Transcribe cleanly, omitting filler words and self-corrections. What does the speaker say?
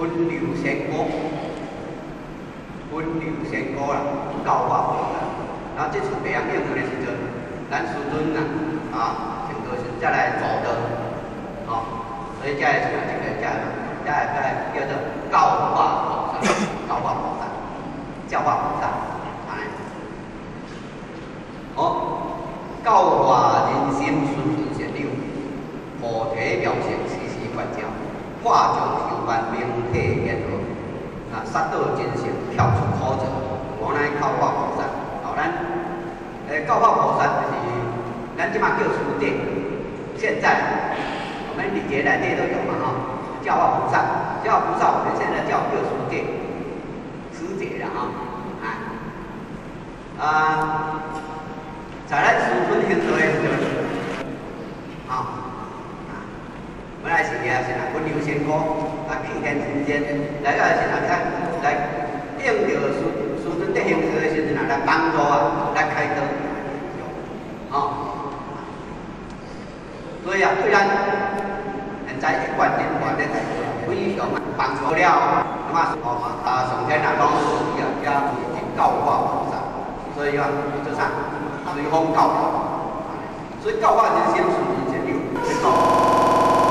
溫柔仙姑，溫柔仙姑啦，教化菩薩。然後這次白楊應付的時陣，咱師尊啊，啊，成道時才來助道，吼，所以這個是啊，這個這這這叫做教化菩薩，教化菩薩，教化菩薩，按呢。好，教化人心，循循善誘，菩提妙善，時時觀照，化眾修觀，明體現合，啊，殺道真性，跳出苦澤，無奈教化菩薩。好，咱教化菩薩就是咱這馬叫師姐，現在我們禮節內底都有嘛，哈，教化菩薩，教化菩薩，我們現在叫叫師姐，師姐啦，哈，啊，在咱師尊行道的時陣，啊，本來是也是啦，溫柔仙姑啊，去現人間來到的時陣，來應著師尊佇行道的時陣啊，來幫助啊，來開導，吼，所以啊，對咱現在一貫人員咧來非常幫助了，那麼哦啊，上天啊，攏是啊，遮教化菩薩，所以啊，做啥？隨風教化，所以教化人心，循循善誘，教。